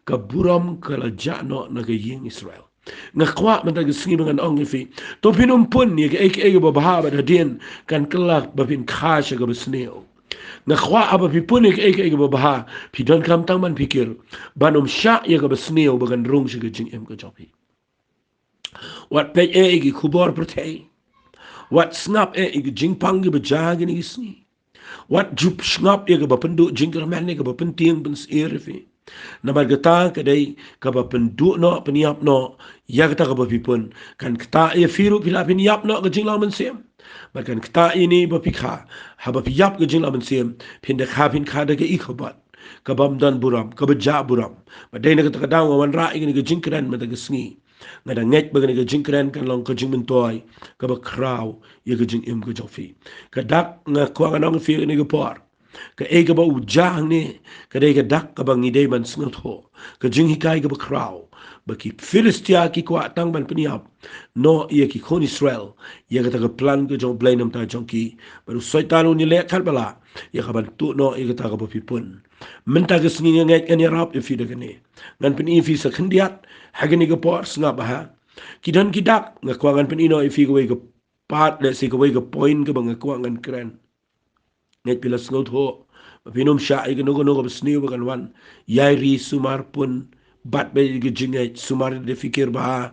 ka burom ka la jah noh na ka ïing Israel. Nga kwah mynta ka sngi ba ngan ong ïa phi, to phin ym pun ïa kaei kaei kaba bha, bad hadien kan kylla ba phin kha sha kaba sniew. Nga kwah haba phi pun ïa kaei kaei kaba bha, phi donkam tang ban phikir ban ym shah ïa kaba sniew ba kan rung sha ka jingim ka jong phi. Wat peit eh ïa ki khubor pyrthei. Wat sngap eh ïa ki jingpang kiba jia kine ki sngi. Wat ju sngap ïa kaba pynduh jingkyrmen, ïa kaba pyntieng pynsyier ïa phi. Namar kata ka dei kaba pynduh noh, pynïap noh ïa kata kaba phi pun. Kan ktah ïa phi ruh phi la phin ïap noh ka jinglong mynsiem. Bad kan ktah ïa ine ba phi kha, haba phi ïap ka jinglong mynsiem, phin da kha, phin kha da ka Ikhabod kabym don burom, kaba jah burom. Bad dei na kata ka daw nga wanrah ïa kane ka jingkren mynta ka sngi. Nga da ngeit ba kane ka jingkren kan long ka jingmyntoi kaba khraw ïa ka jingim ka jong phi. Ka dak nga kwah ngan ong ïa phi kane ka por, kaei kaba u jia hangne ka dei ka dak kaba ngi dei ban sngewthuh. Ka jinghikai kaba khraw ba ki Philistia ki kwah tang ban pynïap noh ïa ki khun Israel ïa kata ka plan ka jong U Blei na ka bynta jong ki. Bad u Soitan un ïaleh katba lah ïa kaban tuh noh ïa kata kaba phi pun. Mynta ka sngi nga ngeit ngan ïarap ïa phi da kane. Ngan pyni ïa phi sa khyndiat ha kane ka por, sngap bha. Ki don ki dak, nga kwah ngan pyni noh ïa phi kawei ka part, lehse kawei ka point kaba nga kwah ngan kren. Ngeit phi la sngewthuh ba phin ym shah ïa kano kano kaba sniew ba kan wan. Ïai ri sumar pun, bat beit ïa ka jingngeit, sumar ïa ka fikir bha,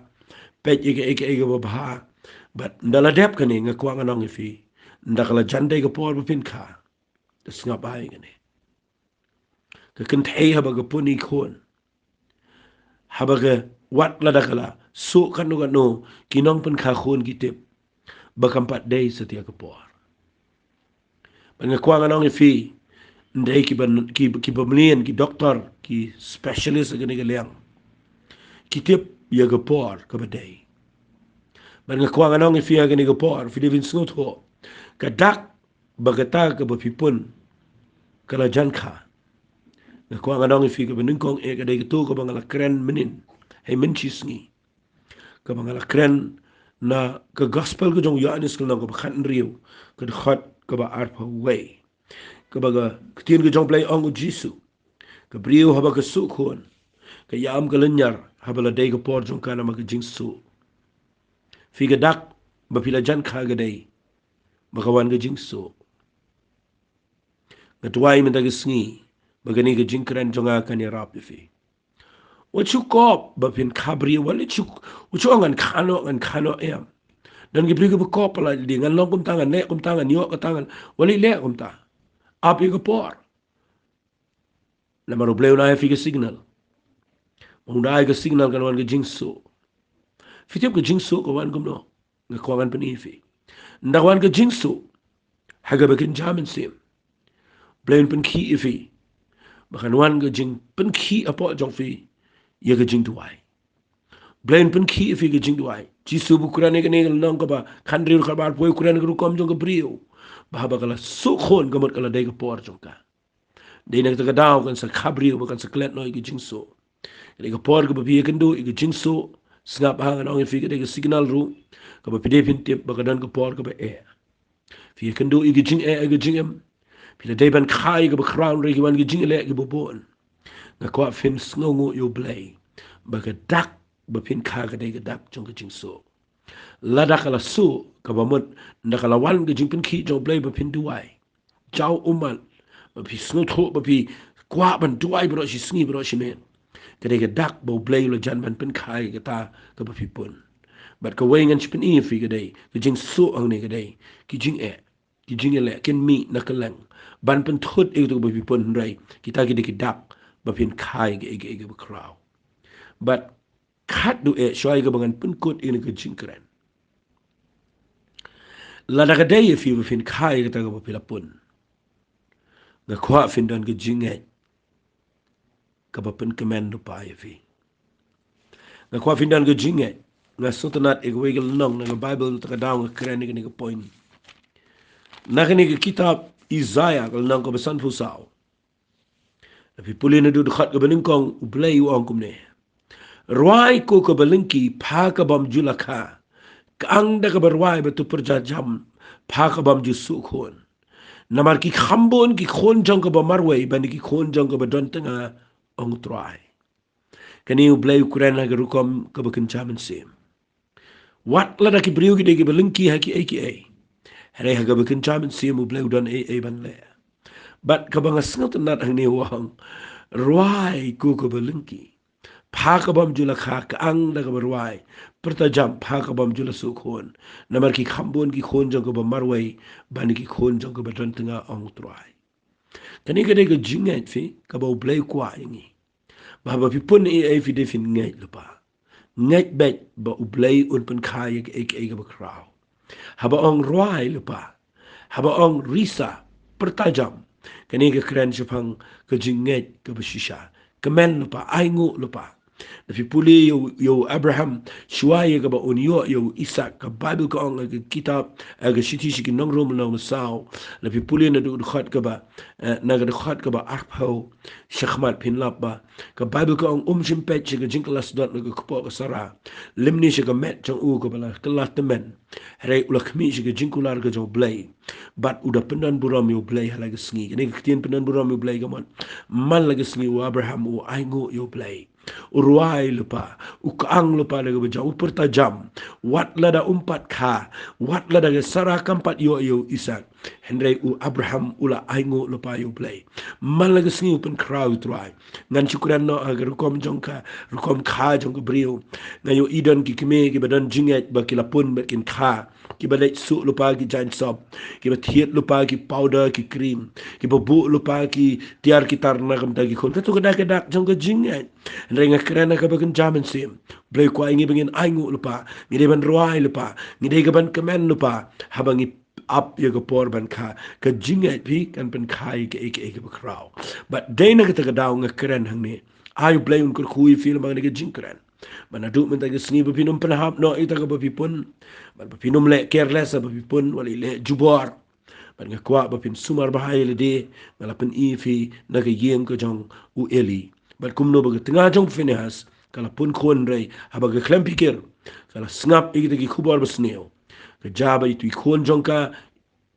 peit ïa kaei kaei kaba bha. Bad ynda la dep kane, nga kwah ngan ong ïa phi, ynda ka la jan dei ka por ba phin kha, da sngap bha ïa kane. Ka kynthei haba ka pun ïa ki khun, haba ka, wat lada ka la suh katno katno, ki nongpynkha khun ki tip ba kam pat dei satia ka por. Bad nga kwah ngan ong ïa phi, ym dei kiba, ki, kiba mlien, ki doktor, ki specialist ha kane ka liang, ki tip ïa ka por kaba dei. Bad nga kwah ngan ong ïa phi, ha kane ka por phi dei ban sngewthuh, ka dak ba kata kaba phi pun ka la jan kha. Nga kwah ngan ong ïa phi, kaba nyngkong eh ka dei kato kaba nga la kren mynhynnin, hei mynshisngi, kaba nga la kren na ka gospel ka jong u Ïoannis ka lynnong kaba khathynriew, ka dkhot kaba arphew wei. Kaba ka ktien ka jong U Blei ong, u Jisu, ka briew haba ka suh khun, ka ïam ka lynñiar haba la dei ka por jong ka namar ka jingsuh. Phi, ka dak ba phi la jan kha ka dei ba ka wan ka jingsuh. Nga duwai mynta ka sngi ba kane ka jingkren jong nga kan ïarap ïa phi. Wat shu kop ba phin kha briew, wat shu, wat shu ong ngan kha noh, ngan kha noh, em. Don ki briew kiba kop palat, dei ngan long kumta, ngan leh kumta, ngan ïoh kata, ngan, wat leh kumta. Ap ïa ka por. Namar U Blei un ai ïa phi ka signal. Ynda ai ka signal kan wan ka jingsuh. Phi tip ka jingsuh ka wan kumno? Nga kwah ngan pyni ïa phi. Ynda ka wan ka jingsuh, ha kaba kynja mynsiem, U Blei un pynkhih ïa phi ba kan wan ka jingpynkhih hapoh jong phi ïa ka jingduwai. U Blei un pynkhih ïa phi ka jingduwai. Jisu ba u kren ha kane ka lynnong kaba khathynriew, kaba arphew wei, u kren ha ka rukom jong ka briew ba haba ka la suh khun, ka mut ka la dei ka por jong ka. Dei na kata ka daw kan sa kha briew ba kan sa klet noh ïa ka jingsuh. Ka dei ka por kaba phi ïakynduh ïa ka jingsuh. Sngap ha, ngan ong ïa phi, ka dei ka signal ruh kaba phi dei phin tip ba ka don ka por kaba eh. Phi ïakynduh ïa ka jingeh, ïa ka jingim. Phi la dei ban kha ïa kaba khraw, hynrei ki wan ki jingeh kiba bun. Nga kwah phin sngewnguh ïa U Blei ba ka dak ba phin kha ka dei ka dak jong ka jingsuh. Lada ka la suh, kaba mut ynda ka la wan ka jingpynkhih jong U Blei ba phin duwai, jaw ummat, ba phi sngewthuh, ba phi kwah ban duwai baroh shi sngi, baroh shi miet, ka dei ka dak ba U Blei u la jan ban pynkha ïa kata kaba phi pun. Bad kawei ngan sa pyni ïa phi, ka dei ka jingsuh hangne, ka dei ki jingeh, ki jingeh leh kin mih na kylleng ban pynthut ïa kato kaba phi pun, hynrei kita ki dei ki dak ba phin kha ïa kaei kaei kaba khraw. Bad khatduh eh, shuwa ïa kaba ngan pynkut ïa kane ka jingkren, lada ka dei ïa phi ba phin kha ïa kata kaba phi la pun, nga kwah phin don ka jingngeit kaba pynkmen lypa ïa phi. Nga kwah phin don ka jingngeit. Nga sngewtynnat ïa kawei ka lynnong na ka Baibl, kata ka daw nga kren ïa kane ka point. Na kane ka kitab Isaiah ka lynnong kaba sanphew saw, lada phi pule naduh dkhot kaba nyngkong, U Blei u ong kumne: Rwai, ko kaba lyngkhi, pha kabym ju la kha, kyang da kaba rwai bad u pyrta jam, pha kabym ju suh khun. Namar ki kham bun ki khun jong kaba marwei bad ki khun jong kaba don tnga, ong U Trai. Kane U Blei u kren ha ka rukom kaba kynja mynsiem. Wat lada ki briew ki dei kiba lyngkhi ha kiei kiei, hynrei ha kaba kynja mynsiem U Blei u don ei ei ban leh. Bad kaba nga sngewtynnat hangne u ong: Rwai, ko kaba lyngkhi, pha kabym ju la kha, kyang da kaba rwai, pyrta jam, pha kabym ju la suh khun. Namar ki kham bun ki khun jong kaba marwei bad ki khun jong kaba don tnga, ong U Trai. Kane ka dei ka jingngeit, phi, kaba U Blei u kwah ïa ngi. Ba haba phi pun ei ei, phi dei phin ngeit lypa. Ngeit beit ba U Blei un pynkha ïa kaei kaei kaba khraw. Haba ong rwai lypa, haba ong risa, pyrta jam, kane ka kren shaphang ka jingngeit kaba shisha. Kmen lypa, ainguh lypa. Lada phi pule ïa u, ïa u Abraham, shuwa ïa kaba un ïoh ïa u Isaak, ka Baibl ka ong ha ka kitab, ha ka Shithi sha ki Nong Rom lynnong ba saw, lada phi pule naduh dkhot kaba, eh, na ka dkhot kaba arphew shakhmat, phin lap ba ka Baibl ka ong: Um shym peit sha ka jingkylla sdot na ka kpoh ka Sara, lymne sha ka met jong u kaba la kylla tymmen, hynrei u la khmih sha ka jingkular ka jong U Blei, bad u da pyndon burom ïa U Blei ha la ka sngi. Kane ka ktien pyndon burom ïa U Blei ka mut, man la ka sngi u Abraham u ainguh ïa U Blei. U rwai lypa, u kyang lypa da kaba jam, u pyrta jam. Wat lada um pat kha, wat lada ka Sara kam pat ïoh ïa u Isaak, Hynrei u Abraham u la ainguh lypa ïa U Blei. Man la ka sngi u pynkhraw ïa U Trai. Ngan shu kren noh ha ka rukom jong ka, rukom kha jong ka briew. Nga ïohi don ki kmie kiba don jingngeit ba ki la pun bad kin kha. Kiba leit suh lypa ki jaiñsop. Kiba thied lypa ki powder ki cream. Kiba buh lypa ki tiar ki tar na ka bynta ki khun. Kato ka dak ka dak jong ka jingngeit. Hynrei nga kren ha kaba kynja mynsiem. Blei u kwah ïa ngi ba ngin ainguh lypa. Ngi dei ban rwai lypa. Ngi dei ka ban kmen lypa. Haba ngi ap ïa ka por ban kha. Ka jingngeit phi kan pynkha ïa kaei kaei kaba khraw. Bad dei na kata ka daw nga kren hangne. Ai U Blei un kyrkhu ïa phi lem bad kane ka jingkren. Bad naduh mynta ka sngi ba phin ym pynhap noh ïa kata kaba phi pun. Bad ba phin ym leh careless ba phi pun, wat leh jubor. Bad nga kwah ba phin sumar bha ïa lade, nga la pyni ïa phi na ka ïing ka jong u Eli. Bad kumno ba ka tnga jong Phinehas ka la pun khun, hynrei haba ka khlem phikir ka la sngap ïa kita ki khubor basniew. Ka jia ba itu i khun jong ka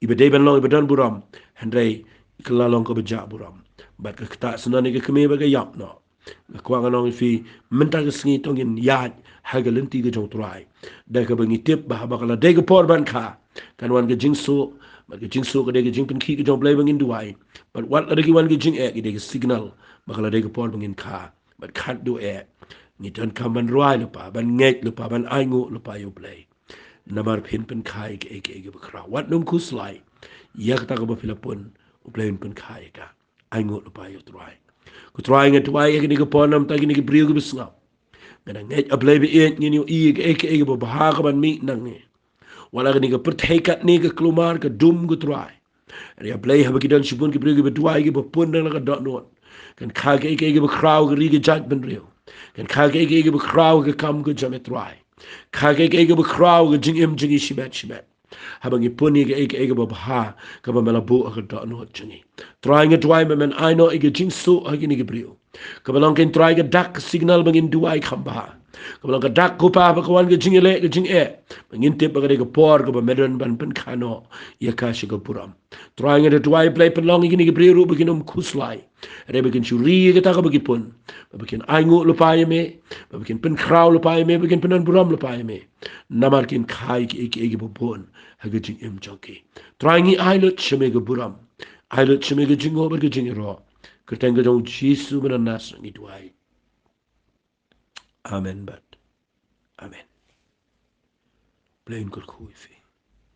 iba dei ban long iba don burom, hynrei ka la long kaba jah burom. Bad ka ktah syndon ïa ka kmie bad ka ïap noh. Nga kwah ngan ong ïa phi, mynta ka sngi to ngin ïaid ha ka lynti ka jong U Trai. Da kaba ngi tip ba haba ka la dei ka por ban kha, kan wan ka jingsuh. Bad ka jingsuh ka dei ka jingpynkhih ka jong U Blei ba ngin duwai. Bad wat la dei ki wan ka jingeh, ki dei ka signal ba ka la dei ka por ba ngin kha. Bad khatduh eh, ngi donkam ban rwai lypa, ban ngeit lypa, ban ainguh lypa ïa U Blei. Namar phin pynkha ïa kaei kaei kaba khraw. Wat nym khuslai. Ïa kata kaba phi la pun, U Blei un pynkha ïa ka. Ainguh lypa ïa U Trai. Ko Trai, nga duwai ïa kine ki por namar kine ki briew kiba sngap. Nga dang ngeit, A Blei ba ïeit, ngin ïohi ïa kaei kaei kaba bha ka ban mih na ngi. Wat la kane ka pyrthei katne ka kulmar ka dum, ko Trai. Hynrei A Blei, haba ki don shibun ki briew kiba duwai, kiba pun na la ka dohnud, kan kha kaei kaei kaba khraw ha ka ri ka jaitbynriew. Kan kha kaei kaei kaba khraw ha ka kam ka jong ngi, Trai. Kha kaei kaei kaba khraw ha ka jingim jong ngi shimet shimet. Haba ngi pun ïa kaei kaei kaba bha kaba me la buh ha ka dohnud jong ngi. Trai, nga duwai ba men ai noh ïa ka jingsuh ha kine ki briew. Kaba long, ko Trai, ka dak ka signal ba ngin duwai kham bha. Kaba long ka dak, ko Pa, ba ka wan ka jingïaleh ka jingeh, ba ngin tip ba ka dei ka por kaba me don ban pynkha noh ïa ka sha ka burom. Trai, nga duwai, Blei, pynlong ïa kine ki briew ruh ba kin ym khuslai. Hynrei ba kin shu ri ïa kata kaba ki pun. Ba kin ainguh lypa ïa me. Ba kin pynkhraw lypa ïa me. Ba kin pyndonburom lypa ïa me. Namar kin kha ïa kiei kiei kiba bun ha ka jingim jong ki. Trai, ngi ai lut sha me ka burom. Ai lut sha me ka jingnguh bad ka jingïaroh. Kyrteng ka jong U Jisu ba na Nasareth ngi duwai. Amen bad amen. Blei un kyrkhu ïa phi.